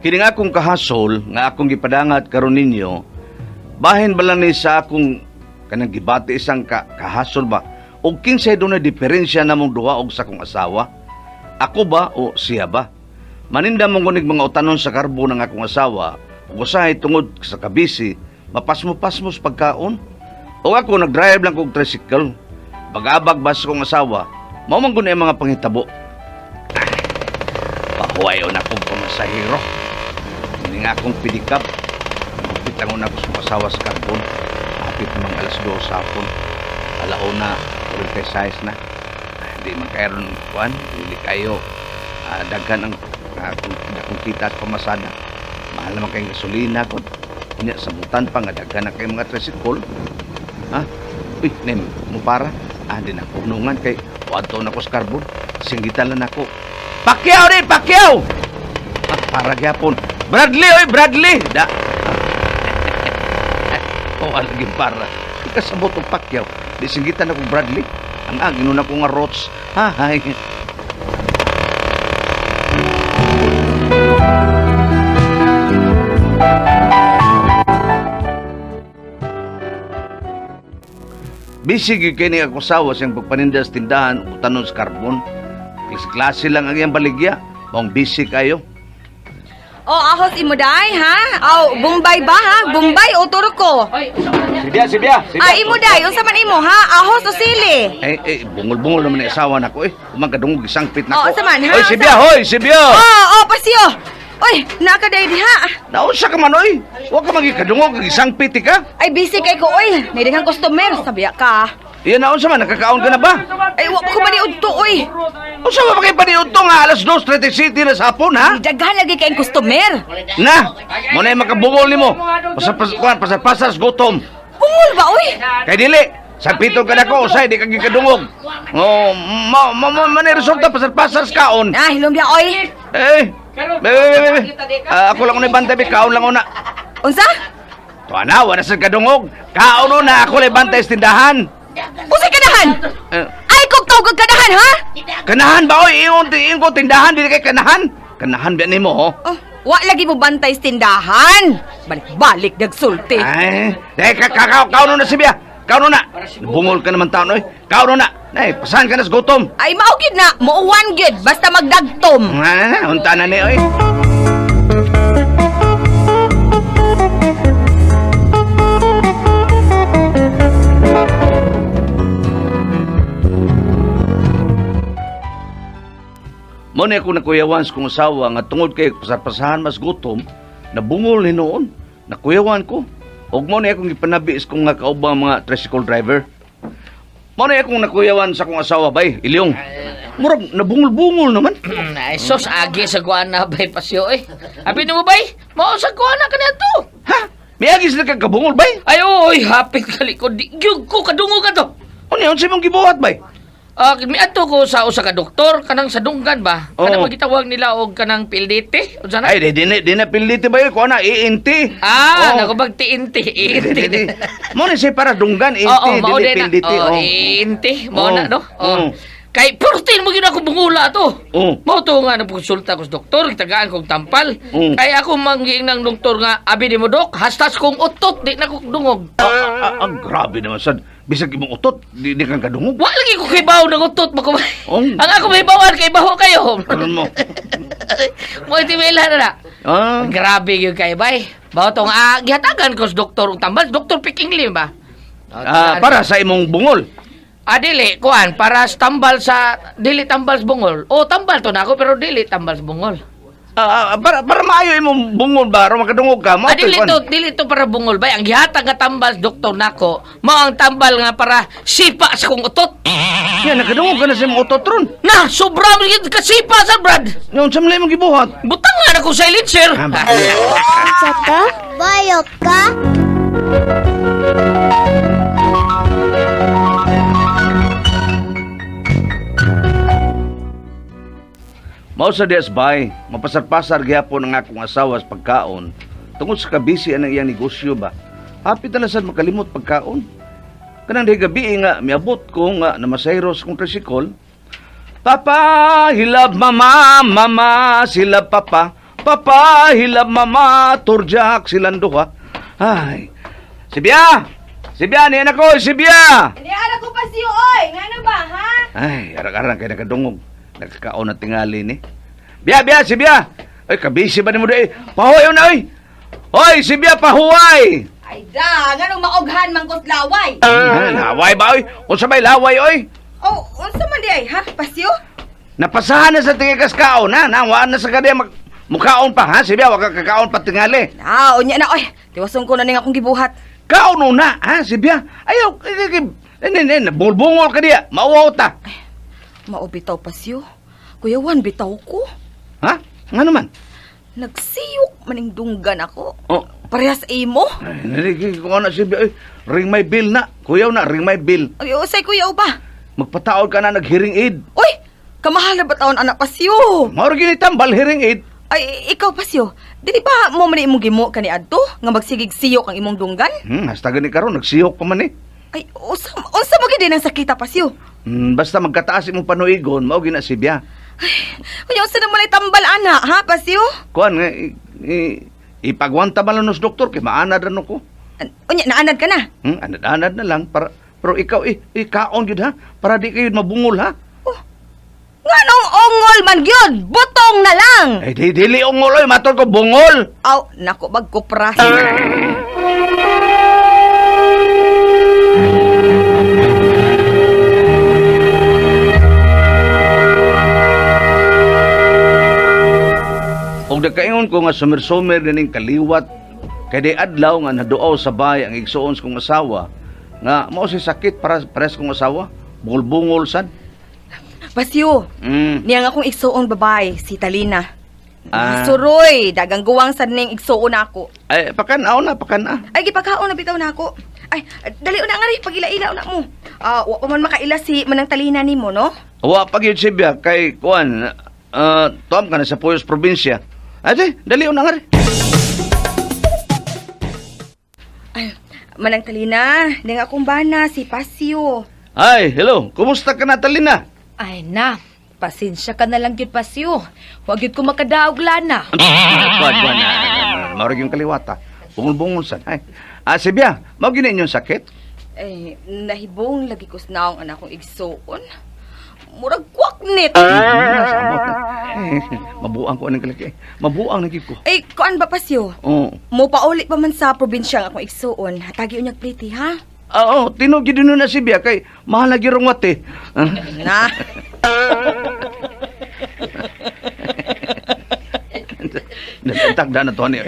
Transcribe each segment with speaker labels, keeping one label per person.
Speaker 1: Kini nga akong kahasol nga akong gipadangat karon ninyo, bahin ba lang ni sa akong kanang gibati isang kahasol ba? Og kinsay dunay diferensya namong duha og sa akong asawa? Ako ba o siya ba? Maninda mong kunig mga utanon sa karbo ng akong asawa, ug usahay tungod sa kabisi, mapasmo-pasmos pagkaon. O ako nag-drive lang kog tricycle. Bagabag ba sa akong asawa, mao man gud ang mga panghitabo. Pahuwayon akong pamasahero. Hindi nga akong pidikap. Magpitangon ako sa asawa sa karbon. Hapit namang 2:00 sa hapon. Alauna, 46 na. Di man kayo ron, kuan, dili kayo. Daghan ang akong kita sa pamasada. Mahal naman kayong gasolina kon. Unya, sabutan pa nga daghan na kayong mga tricycle. Ha? Uy, nem, mo para? Di na punungan kay wadto na ko sa karbon. Singgitan lang ako. Pacquiao rin, Pacquiao! Para gyapon. Bradley, oy, Bradley! Da. Oh, alaging para. Ikasabot og Pacquiao. Di singgitan ako Bradley. Ang agin na ko nga rots. Ha, hay. Busy gyud kay ni ako sawa siyang pagpaninda sa tindahan ug tanon sa karbon. Klase-klase lang ang iyang baligya. Maong busy kayo.
Speaker 2: Oh, ahos imo day, ha? Aw, Bombay ba, ha? Bombay o Turko?
Speaker 1: Sibya, sibya, sibya.
Speaker 2: Ay, imo day, unsa man imo, ha? Ahos o sili?
Speaker 1: Eh, bungol-bungol naman ang asawa nako eh. Umang kadungog isangpit nako.
Speaker 2: Oh, unsa man, ha?
Speaker 1: Oy, sibya, hoy, sibya.
Speaker 2: Oh, pasyo. Oy, naa ka day diha.
Speaker 1: Naunsa ka man oy? Wa ka magikadungog isangpit ka.
Speaker 2: Ay, busy kay ko, oy. May daghang customer, sabiya ka.
Speaker 1: Iyan naunsa man nakakaon ka na ba?
Speaker 2: Ay, wa pa ko maniudto, oy.
Speaker 1: Unsa ba kay paniudto nga 2:37 na sa hapon, ha?
Speaker 2: Ay, daghan lagi kayong customer.
Speaker 1: Na, mo na makabungol nimo. Pasar-pasar sa gutom.
Speaker 2: Bungol ba, oy?
Speaker 1: Kay dili, sampiton ka nako usay di ka gikadungog. Oh, ma ma ma man resulta pasar-pasar sa kaon.
Speaker 2: Ah, hilom biya, oy.
Speaker 1: Eh, be, be, be, be. Ako lang unay bantay, be, kaon lang una.
Speaker 2: Unsa?
Speaker 1: Tuwa na, wala sa kadungog. Kaon una, ako lang bantay sa tindahan.
Speaker 2: Unsa kanahan?
Speaker 1: Eh,
Speaker 2: Ay, kog tawag kanahan, ha?
Speaker 1: Kanahan ba, oy? Ingon, ingon ko tindahan, dili kay kanahan. Kanahan ba nimo, oh?
Speaker 2: Oh, wa lagi mo bantay sa tindahan. Balik-balik nagsulti.
Speaker 1: Ay, dahil ka, ka, ka, kaon na sibiya. Kaon na. Bungol ka naman taon, oy. Kaon na. Nay, pasahan ka na sa gutom.
Speaker 2: Ay, mao gyud na, muuwan gyud basta magdagtom.
Speaker 1: Na, na, na, unta na ni, oy. Mo ni ako nakuyawan sa kong asawa nga tungod kay pasarpasahan mas gutom, nabungol ni noon. Nakuyawan ko. Og mo ni akong gipanabi sa kong nga kaubang mga tricycle driver. Mo ni akong nakuyawan sa kong asawa bay, Ilyong. Murag nabungol-bungol naman.
Speaker 3: Ay, sus, agi sa kuan na bay pasyo eh. Abi mo bay, mao sa kuan na kaniadto.
Speaker 1: Ha? Miagi sila kag kabungol bay?
Speaker 3: Ay, oy, hapit kali ko di gyud ko kadungog ka to.
Speaker 1: Unya unsa imong gibuhat bay?
Speaker 3: Miadto ko sa usa ka doktor kanang sa dunggan ba? Kanang
Speaker 1: Oo.
Speaker 3: magitawag nila og kanang PLDT. Unsa na?
Speaker 1: Ay, di na PLDT ba yun? Kuha na, ENT.
Speaker 3: Ah,
Speaker 1: Oo.
Speaker 3: nako bag TNT, ENT.
Speaker 1: Di. Mo ni siya para dunggan, ENT,
Speaker 3: Oo, mao
Speaker 1: dili
Speaker 3: din na.
Speaker 1: PLDT.
Speaker 3: Oh,
Speaker 1: Oo.
Speaker 3: ENT, mao
Speaker 1: Oo.
Speaker 3: na no.
Speaker 1: Oo.
Speaker 3: Oh. Kay 14 mo gyud ako bungula to.
Speaker 1: Oo.
Speaker 3: Mao to nga nagkonsulta ko sa doktor, gitagaan kong tampal.
Speaker 1: Oo.
Speaker 3: Kay ako manggiing ng doktor nga abi ni mo dok, hastas kong utot di na ko dungog.
Speaker 1: Grabe naman sad. Bisag imong utot, di kang kadungog.
Speaker 3: Wa lagi ko kibaw ng utot mo.
Speaker 1: Oo.
Speaker 3: Ang ako mahibawan kay baho kayo.
Speaker 1: Ano mo?
Speaker 3: Mo itimila na na.
Speaker 1: Ah,
Speaker 3: Grabe gyud kay bay. Bao tong gihatagan ko sa doktor og tambal, Doktor Pikinglim ba?
Speaker 1: Para sa imong bungol.
Speaker 3: Ah, dili, kuan, para sa tambal sa, dili tambal sa bungol. O, tambal to na ako, pero dili tambal sa bungol.
Speaker 1: Para maayo imong bungol ba, aron makadungog ka mo.
Speaker 3: Ah, dili to para bungol bay. Ang gihatag nga tambal sa doktor nako, mao ang tambal nga para sipa sa kong utot.
Speaker 1: Ya, nakadungog ka na sa imong utot ron.
Speaker 3: Na, sobra man gyud kasipa sa Brad.
Speaker 1: Nya unsa man imong gibuhat?
Speaker 3: Butang nga na ko silencer.
Speaker 1: Ah,
Speaker 4: Unsa ka? Bayot ka?
Speaker 1: Mao sa dias bay, mapasar-pasar gyapon ang akong asawa sa pagkaon. Tungod sa kabisi ang iyang negosyo ba. Hapit na lang sad makalimot pagkaon. Kanang di gabi nga miabot ko nga namasayro sa kong tricycle. Papa, hilab mama, mama, sila papa. Papa, hilab mama, turjak silang duha. Ay, Sibya! Sibya, niyan ako, Sibya!
Speaker 2: Hindi ara ko Pasyo oy. Ngano ba ha?
Speaker 1: Ay, arang-arang kay nakadungog. Nakakaon na tingali ni. Biya, biya, Sibya! Ay, kabisi ba ni mo di? Pahuway na, oy! Hoy, Sibya, pahuway!
Speaker 2: Ay da, nganong maughan man kos laway.
Speaker 1: Ah, laway ba, oy? Unsa may laway, oy?
Speaker 2: Oh, unsa man di ay ha, Pasyo?
Speaker 1: Napasahan na sa tingikas kaon, ha? Nawaan na sa kaniya mukaon pa, ha? Sibya, wag ka kakaon pa tingali.
Speaker 2: Ah, unya na oy. Tiwason ko na ning akong gibuhat.
Speaker 1: Kaon una, ha, Sibya? Ayaw, bungol ka diya. Mauwaw ta.
Speaker 2: Mao bitaw Pasyo. Kuyawan bitaw ko.
Speaker 1: Ha? Nga naman?
Speaker 2: Nagsiyok maning dunggan ako.
Speaker 1: Oh.
Speaker 2: Parehas imo.
Speaker 1: Ay, naligi ko na, Sibya. Ay, ring my bill na. Kuyaw na, ring my bill.
Speaker 2: Ay, usay kuyaw ba?
Speaker 1: Magpataod ka na nag-hearing aid.
Speaker 2: Uy, kamahal na ba taon anak Pasyo?
Speaker 1: Mauro gini tambal hearing aid.
Speaker 2: Ay, ikaw Pasyo, dili ba mo man imong gimo kani adto nga magsigig siyok ang imong dunggan?
Speaker 1: Hasta gani karon nagsiyok pa man eh.
Speaker 2: Ay, unsa unsa mo gid ang sakita Pasyo?
Speaker 1: Basta magkataas imong panuigon, mao gina Sibya.
Speaker 2: Ay, unya unsa na man ay tambal ana, ha Pasyo?
Speaker 1: Kuan nga ipagwanta man lang nos doktor kay maanad ra no ko.
Speaker 2: Unya naanad ka na.
Speaker 1: Anad-anad na lang para pero ikaw ikaon gyud ha para di kayo mabungol ha.
Speaker 2: Oh. Nganong ongol man gyud, butong na lang.
Speaker 1: Ay di dili ongol oy, matol ko bungol.
Speaker 2: Aw, nako bag kupras.
Speaker 1: Og nagkaingon ko nga sumer-sumer nining kaliwat kay di adlaw nga naduaw sa bay ang igsuon sa kong asawa nga mao si sakit para pares kong asawa, bungol-bungol sad.
Speaker 2: Pasyo, niya nga akong igsuon babay, si Talina.
Speaker 1: Ah.
Speaker 2: Suroy, dagang guwang sad ning igsuon ako.
Speaker 1: Ay, pakan-aw na, pakan-a.
Speaker 2: Ay, gipakaon na bitaw na ako. Ay, dali una nga rin, pagila-ila una mo. Ah, wa pa man makaila si Manang Talina nimo, no?
Speaker 1: Wa pa gyud Sibya kay kuan, tuam ka na sa Puyos probinsya. Ate, dali una nga rin.
Speaker 2: Ay, Manang Talina, niya nga akong bana, si Pasyo.
Speaker 1: Ay, hello. Kumusta ka na, Talina?
Speaker 5: Ay na, pasensya ka na lang gyud Pasyo. Wa gyud ko makadaog lana.
Speaker 1: Kuan, kuan. Maurag yung kaliwata. Bungol-bungol sad. Ay. Ah, Sibya, mao gini inyong sakit?
Speaker 2: Eh, nahibong lagi ko sa naong anak kong igsuon. Murag kwaknit.
Speaker 1: Samot na. Eh, mabuang ko aning kalaki. Mabuang na gyud ko.
Speaker 2: Ay, kuan ba Pasyo?
Speaker 1: Oh.
Speaker 2: Mo pauli pa man sa probinsya ang akong igsuon. Hatagi unyag pliti, ha?
Speaker 1: Ah, oh, tinog gyud na Sibya kay mahal na gyud rong wate. Ah.
Speaker 2: Na.
Speaker 1: Tagda na to ni.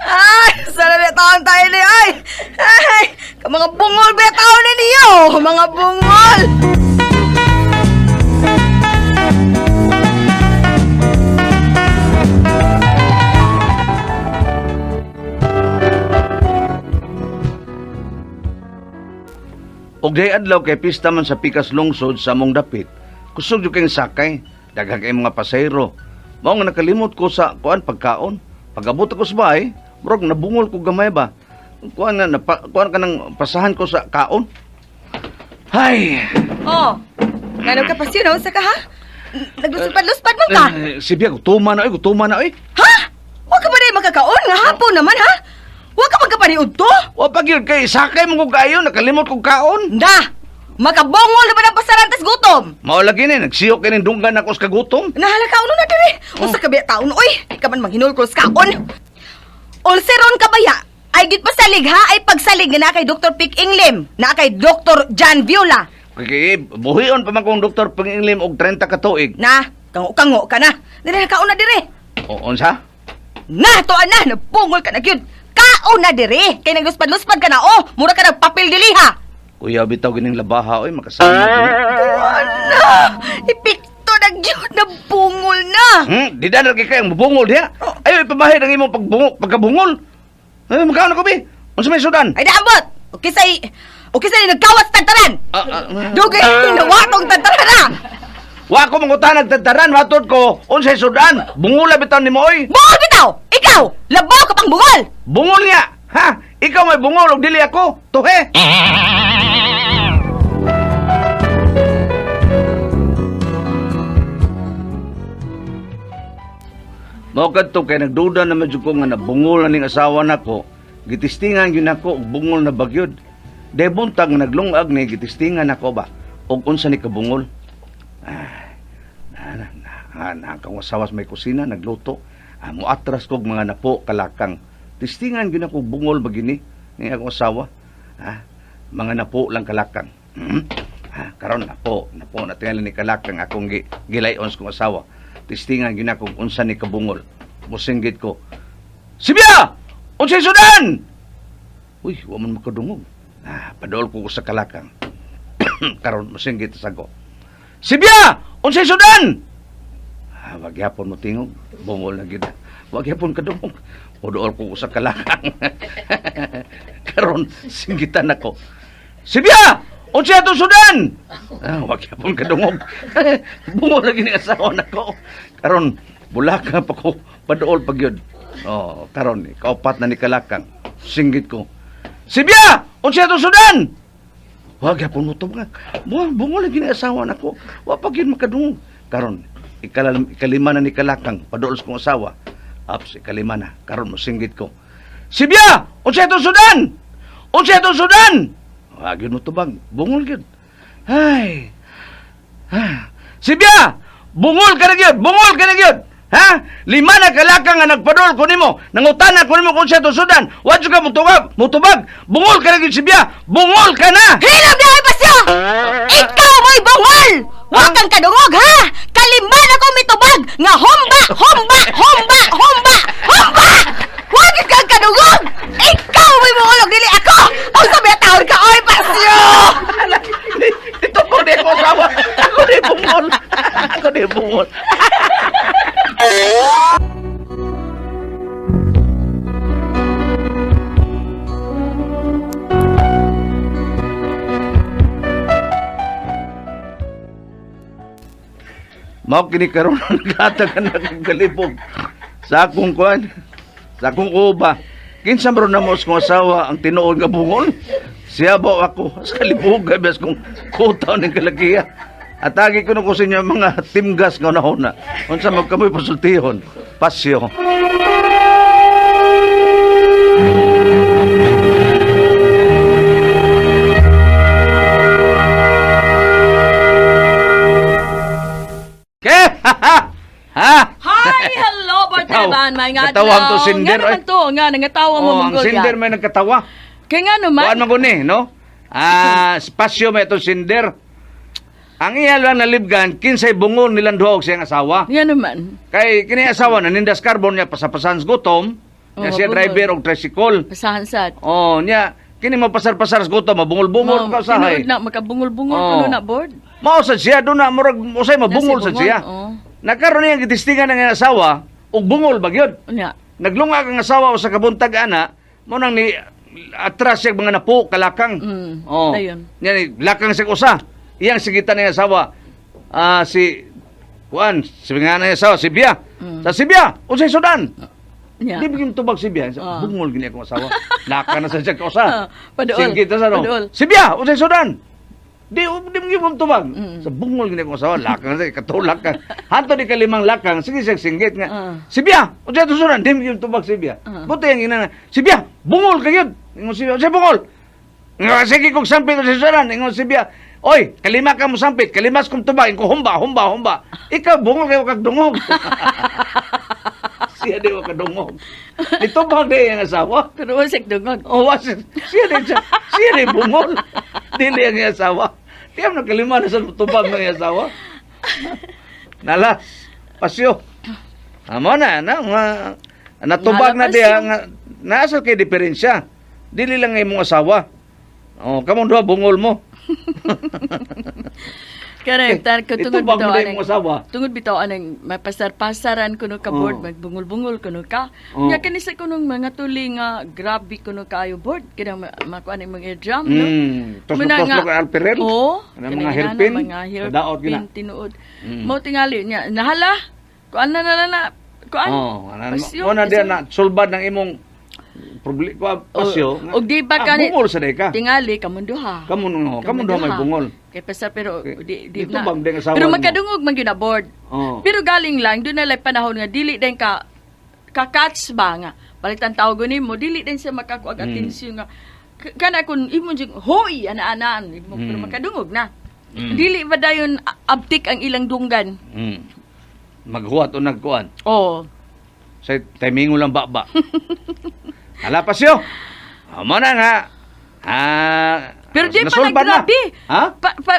Speaker 2: Ay, sana may taon tayo ni ay. Ay, ka mga bungol ba taon ni niyo? Mga bungol.
Speaker 1: Og day adlaw kay pista man sa Pikas Lungsod sa among dapit. Kusog jud kayong sakay, daghan kay mga pasahero. Mao nga nakalimot ko sa kuan pagkaon. Pag-abot ako sa bahay, murag nabungol ko gamay ba. Kuan na napa, kuan ka nang pasahan ko sa kaon. Hay.
Speaker 2: Oh. Ngano ka Pasyo, naunsa ka ha? Nagluspad-luspad man ka.
Speaker 1: Eh, Sibya, gutuma na oy, gutuma na oy.
Speaker 2: Ha? Wa ka ba day makakaon nga hapon naman ha? Wa ka magkapaniud to?
Speaker 1: Wa pa gyud kay sakay mo ko kayo, nakalimot ko kaon.
Speaker 2: Na! Makabongol na ba ng pasarantas gutom?
Speaker 1: Mao lagi ni nagsiyok kini dunggan ako sa kagutom.
Speaker 2: Nahala kaon na dire. Unsa ka biya taon oy? Di ka man maghinulkol sa kaon. Ulseron ka baya? Ay gid pasalig ha? Ay pagsalig nga na kay Dr. Pick Inglim, na kay Dr. John Viola.
Speaker 1: Kay buhion pa man kong doktor panginglim og 30 ka tuig.
Speaker 2: Na, kango-kango ka na. Dire kaon na dire.
Speaker 1: O unsa?
Speaker 2: Na, tuan na, nabungol ka na gyud. Kaon na dire. Kay nagluspad-luspad ka na oh. Mura ka nagpapil dili ha.
Speaker 1: Kuya bitaw gining labaha oy makasama gini.
Speaker 2: Tuan na. Epekto na gyud, nabungol na.
Speaker 1: Di na lagi kay ang mubungol diha. Ayo ipamahid ang imong pagbungo, pagkabungol. Ay magkaon ako bi. Unsa may sudan?
Speaker 2: Ay daambot. Okay say Okay say nagkawat sa tagtaran.
Speaker 1: Ah, ah, ah.
Speaker 2: Dugay nawatong tagtaran na.
Speaker 1: Wa ko mangutan nagtagtaran matod ko unsay sudan. Bungol bitaw nimo oy.
Speaker 2: Bungol bitaw! Ikaw! Labaw ka pang bungol!
Speaker 1: Bungol niya. Ha? Ikaw may bungol ug dili ako. Tuhe. Mao kadto kay nagduda na medyo ko nga nabungol na ning asawa nako. Gitistingan gyud nako og bungol na bagyod. Day buntag nga naglungag ni gitistingan nako ba og unsa ni kabungol. Ah, na na na, na akong asawa sa may kusina nagluto. Ah, muatras kog mga napo kalakang. Tistingan gyud nako bungol ba gini ni akong asawa. Ah, mga napo lang kalakang. Hmm? Ah, karon napo, napo na tingali ni kalakang akong gilayon sa kong asawa. Tistingan gyud nako kung unsa ni kabungol. Musinggit ko. Sibya! Unsay sudan? Uy, wa man makadungog. Ah, padool ko sa kalakang. Karon musinggit sa ko. Sibya! Unsay sudan? Ah, wag yapon mo tingog. Bungol na gyud. Wag yapon kadungog. Padool ko sa kalakang. Karon singgitan ako. Sibya! Unsay atong sudan? Ah, wag yapon kadungog. Bungol lagi ni asawa nako. Karon bulaka pa ko padool pa gyud. Oh, karon kaupat na ni kalakang. Singgit ko. Sibya! Unsay atong sudan? Wag yapon mo tubag. Bungol lagi ni asawa nako. Wa pa gyud makadungog. Karon ikalima na ni kalakang padool sa kong asawa. Aps, ikalima na. Karon mosinggit ko. Sibya! Unsay atong sudan? Unsay atong sudan? Wag gyud mo tubag. Bungol gyud. Ay. Ah. Sibya! Bungol ka na gyud! Bungol ka na gyud! Ha? Lima na kalakang nga nagpadol ko nimo. Nangutana ko nimo kung siya sudan. Wa jud ka mutubag, mutubag. Bungol ka na gyud, Sibya. Bungol ka na.
Speaker 2: Hilom na ay pasyo! Ikaw mo'y bungol! Wa kang kadungog ha! Kalima na ko mitubag nga humba, humba, humba, humba, humba! Wa gyud kang kadungog! Ikaw mo'y bungol og dili ako! Unsa may taon ka oy pasyo?
Speaker 1: Ito ko di ko asawa. Ako di bungol. Ako di bungol. Mao kini karon naghatag ka na kalibog sa akong kuan, sa akong uba. Kinsa man na mo sa kong asawa ang tinuod nga bungol? Siya ba ako sa kalibog bes kung kutaw ning kalakiya. Atagi ko na ko sa inyo mga timgas nga unahon na. Unsa man kamoy pasultihon. Pasyo. Ke? Ha?
Speaker 5: Hi! Hello, Barteban! May nga
Speaker 1: Katawa ang to sinder,
Speaker 5: Nga naman to, nga, nangatawa mo
Speaker 1: Oh, ang
Speaker 5: Mongolia.
Speaker 1: sinder may nagkatawa.
Speaker 5: Kaya nga naman.
Speaker 1: Kuan man ko ni, no? Ah, spasyo may itong sinder. Ang iya lang nalibgan, kinsay bungol nilang duha og siyang asawa.
Speaker 5: Nga naman.
Speaker 1: Kay kini asawa nanindas carbon niya pasapasan sa gutom, niya
Speaker 5: Oh,
Speaker 1: siya
Speaker 5: mabungol.
Speaker 1: driver og tricycle.
Speaker 5: Pasahan sad.
Speaker 1: Oh, niya kini mapasar-pasar sa gutom, mabungol-bungol ka usahay.
Speaker 5: Tinuod na, makabungol-bungol
Speaker 1: Oh.
Speaker 5: kuno na board.
Speaker 1: Mao sad siya do na murag usay mabungol
Speaker 5: Nasi
Speaker 1: sad siya.
Speaker 5: oh.
Speaker 1: Nakaron niya gitistingan ang iyang asawa og bungol ba gyud.
Speaker 5: Unya.
Speaker 1: Naglungag ang asawa sa kabuntag ana, mo nang ni atras siya mga napo kalakang. Oh.
Speaker 5: Ayun.
Speaker 1: Nya ni lakang siya usa. Iyang sigitan niya asawa. Ah, si kuan, si nga na asawa si Bia. Sa si Bia, unsay sudan?
Speaker 5: Unya.
Speaker 1: Di bigyan tubag si Bia.
Speaker 5: Ah.
Speaker 1: Bungol gini akong asawa. Laka na sa siya kausa.
Speaker 5: Ah, paduol.
Speaker 1: Singgit na sa no.
Speaker 5: Paduol.
Speaker 1: Si Bia, unsay sudan? Di di mo tubag. Sa bungol gini akong asawa, lakang na siya, katulak ka. Hanto di kalimang lakang, sige siya singgit nga.
Speaker 5: Ah.
Speaker 1: Si Bia, unsay sudan? Di mo tubag si Bia.
Speaker 5: Ah.
Speaker 1: Buti ang ina na, si Bia, bungol ka yun. Ingon si Bia, unsay bungol? Nga sige kong sampit unsay sudan? Ingon si Bia, oy, kalima ka mo sampit, kalimas kong tubag, ingon humba, humba, humba. Ikaw bungol kayo kag dungog. Siya di wa kadungog. Nitubag di ang asawa.
Speaker 5: Pero wasik dungog.
Speaker 1: Oh, was siya di siya, siya di bungol. Dili ang iyang asawa. Tiyam na kalima na sa tubag ng iyang asawa. Nalas, pasyo. Amo na, na, nga, natubag na
Speaker 5: Nala,
Speaker 1: diha,
Speaker 5: pasyo.
Speaker 1: nga, nasa kay diferensya. Dili lang ang imong asawa. Oh, kamong duha bungol mo.
Speaker 5: Correct. Tar ko tungod
Speaker 1: Itubag
Speaker 5: bitaw
Speaker 1: mo na
Speaker 5: anang
Speaker 1: imong asawa.
Speaker 5: tungod bitaw anang mapasar-pasaran kuno ka board,
Speaker 1: Oh.
Speaker 5: magbungol-bungol kuno ka.
Speaker 1: Oh.
Speaker 5: Nya kani sa kunong mga tuli nga grabe kuno kaayo board kanang makuan ang mga eardrum no. Muna
Speaker 1: Toslok-toslok ang alperel.
Speaker 5: Oo.
Speaker 1: Kanang
Speaker 5: Kanang
Speaker 1: mga
Speaker 5: inana,
Speaker 1: hairpin.
Speaker 5: Mga
Speaker 1: Kadaot gina.
Speaker 5: hairpin tinuod. Mao tingali niya nahala. Kuan na na na na. Kuan.
Speaker 1: Oh, ana
Speaker 5: Pasyo,
Speaker 1: mo na diha
Speaker 5: kasi-
Speaker 1: na sulbad ng imong problema pasyo.
Speaker 5: Og di ba
Speaker 1: Ah,
Speaker 5: kani
Speaker 1: bungol sa ka.
Speaker 5: Tingali kamon duha.
Speaker 1: Kamo no, kamo duha may bungol.
Speaker 5: Kay pasar pero
Speaker 1: Okay.
Speaker 5: di di
Speaker 1: Dito
Speaker 5: na.
Speaker 1: bang ding asawa
Speaker 5: Pero
Speaker 1: mo?
Speaker 5: magkadungog man gyud na board.
Speaker 1: Oh.
Speaker 5: Pero galing lang doon na lay panahon nga dili din ka Maka-catch ba nga palitan tawag nimo, dili din siya makakuag atensyon nga kana kun imo jud hoy ana-anaan imo, pero makadungog na. Dili ba dayon abtik ang ilang dunggan?
Speaker 1: Maghuwat o nagkuan.
Speaker 5: Oh.
Speaker 1: Sa timingo lang baba. Ala pasyo. Amo na nga. Ah,
Speaker 5: Pero di pa
Speaker 1: nasulbad na.
Speaker 5: naggrabe.
Speaker 1: Ha?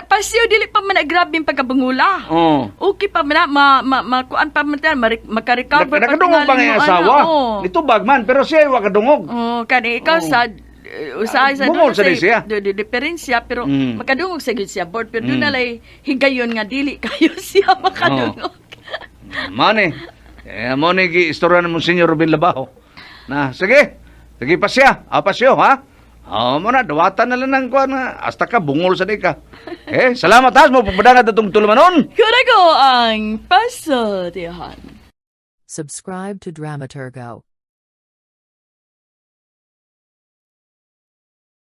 Speaker 5: Pasyo dili pa man naggrabe ang pagkabangula.
Speaker 1: Oo.
Speaker 5: Okay pa man na, ma, ma, makuan pa man ta, makarecover pa
Speaker 1: Nakadungog pa
Speaker 5: tingali
Speaker 1: nga yung
Speaker 5: mo,
Speaker 1: asawa.
Speaker 5: ana, oo.
Speaker 1: Nitubag man, pero siya ay wakadungog.
Speaker 5: Oh, kani ikaw sa usahay sa
Speaker 1: Bungol
Speaker 5: doon
Speaker 1: sa di siya.
Speaker 5: Diferensya pero makadungog sa gyud siya board, pero doon na lay higayon nga dili kayo siya makadungog.
Speaker 1: Mane. Eh, mo ni gi istorya ni Monsignor Ruben Labajo. Na, sige. Sige pa siya. Ah, pasyo, ha? Ah, mo na, dawatan na lang ng kuan na. Hasta ka, bungol sa di ka. Eh, salamat ha. Mo papadangat itong tulumanon.
Speaker 5: Kurago ang pasatihan.
Speaker 6: Subscribe to Dramaturgo.